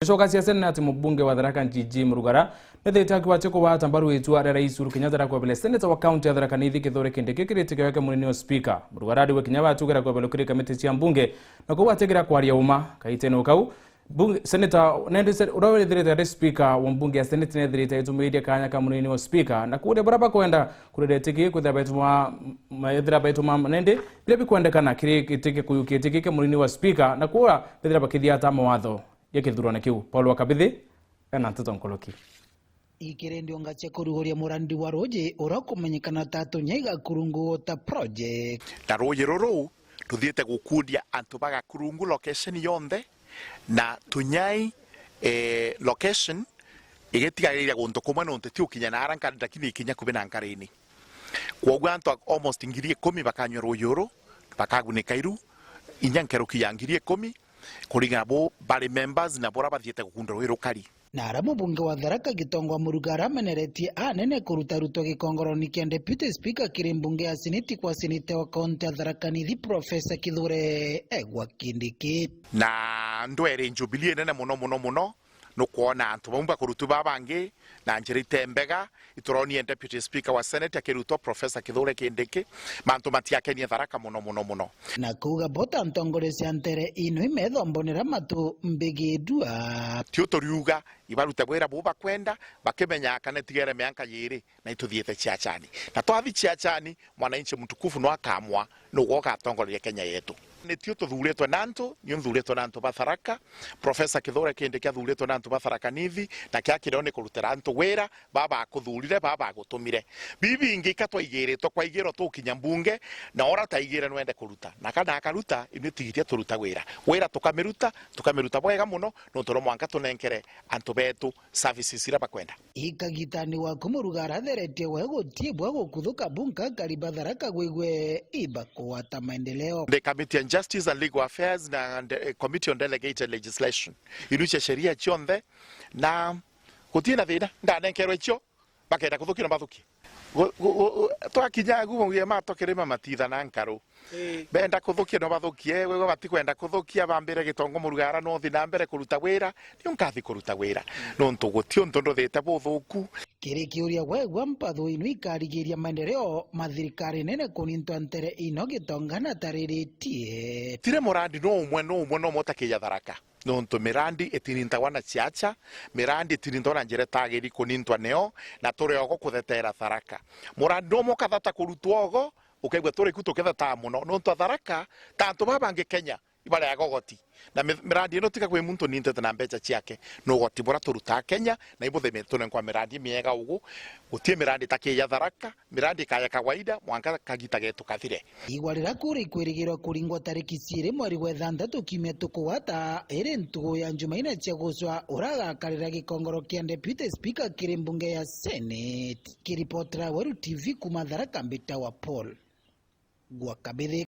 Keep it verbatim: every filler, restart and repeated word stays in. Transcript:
Coka cia Senate, mubunge wa Tharaka Njiji Murugara nethirite akigwatia kugwata mbaru itua ria Rais Uhuru Kenyatta ria kwebele seneta wa kaunti ya Tharaka Nithi Kithure Kindiki kiri itike yake munini wa spika. Murugara ariwe kinya batugera kwebelwa kiri kamiti cia mbunge na kuu atigira kwaria uma. Kaitene o kau, Bunge, Seneta, nende se-, uria withirite ari spika wa mbunge ya Senate nethirite aitumiirie kanya ka munini wa spika na kuuria baria bakwenda kurira itiki kwithira baituma, m-, ethira baituma nende biria bikwendekana kiri itiki kuyukia itiki kia munini wa spika na kuura bethira bakithiata mawatho ya kithurano kiu. Paul wa Kabithi ena nteto nkoroki. Ikiri ndionga cia kuruguria murandi wa ruuji uria ukumenyekana ta Tunyai Gakurungu Water Project. Na ruuji ruru ruthiite gukundia antu ba Gakurungu location yonthe, na Tunyai, eh, location igitigariria guntu kumwe nontu ti ukinya na ara nkari, lakini ikinya kubi na nkarini. Kwoguo antu almost ngiri ikumi bakanyua ruuji uru, bakagunika iru inya nkeruki ya ngiri ikumi, kuringana bo bari members na bora bathiite gukunda ruuji rukari. Na ara mubunge wa Tharaka Gitonga Murugara ameneretie anene kurutarutwa gikongoroni kia Deputy Speaker kiri mbunge ya Seneti kwa seneta wa kaunti ya Tharaka Nithi Professor Kithure Egwa Kindiki. Na ndweri Jubilee nene muno muno muno, nukwona antu bamwe bakurutwa ba bangi na njira itembega, ituronie Deputy Speaker wa Senate akirutwa Professor Kithure Kindiki, mantu matiakenie Tharaka muno, muno, muno. Na kuuga bo ta ntongoria cia ntere ino imethombo nira matu mbigidua. Tio turiuga ibarute bwira buu bakwenda, bakimenya kana itigere mianka yiri na ituthiite ciachani. Na twathi ciachani, mwananchi mtukufu no akamwa nugwa ugatongoria Kenya yetu. Ni tio tuthuritwe na antu, ni nthuritwe na antu ba Tharaka. Professor Kithure Kindiki athuritwe na antu ba Tharaka Nithi, na kia kireo ni kurutira antu wira, baba akuthurire, baba agutumire. Bibi ingi ka twaigiritwe, kwaigirwa tukinya mbunge, na ora taigire nwende kuruta. Na kana akaruta, ini tigitia turuta wira. Wira tukamiruta, tukamiruta bwega muno, nontu no mwanka tunenkere antu betu services iria bakwenda. Ikagitani waku Muruga aratheretie we gutii bwa gukuthuka bunka kariba Tharaka gwigwe iba kugwata maendeleo. The Committee on Justice and Legal Affairs na de-, Committee on Delegated Legislation. Iru cia sheria cionthe, na gutii na thina, ndanenkerwe icio, bakenda kuthukia no bathukie. Gu-, gu-, gu-, twakinya agu mugie mato kirima matithana nkaru. Ii. Benda kuthukia no bathukie, gwigwa batikwenda kuthukia, bambire Gitonga Murugara no thi na mbere kuruta wira, niu nkathi kuruta wira. Nontu guti untu nduthite buthuku. Kiri kiuria gwegwa mpatho ino ikarigiria maendeleo ma thirikari nene kunintwa ntere ino Gitonga natariritie. Tire murandi no umwe, no umwe, no umwe utakiija Tharaka. Nontu mirandi itinintagwa na ciacha, mirandi itinintagwa na njira itagiri kunintwa neo, na turi ogo kuthetera Tharaka. Murandi no umwe ukathata kurutwa ogo, ukaigua turi ku tukithataa muno, nontu a Tharaka, ta antu baba bangi Kenya, ibareaga ugoti. Na mi-, mirandi ino tiga kwi muntu nintete na mbecha ciake, ni ugoti bura turutaa Kenya, na ibuthime tunenkwa mirandi miega ugu, guti mirandi itakiija Tharaka, mirandi ikaya kawaida, mwanka kagita getu kathire. Igwa riria kuri kwirigirwa kuringwa tariki ciiri mweri wa ithanthatu kiumia tukugwata, iri ntugu ya Njumaine cia gucwa, uria agakarira gikongoro kia Deputy Speaker kiri mbunge ya Senate. Kiripotera Weru T V kuma Tharaka, mbita wa Paul Gwakabithi.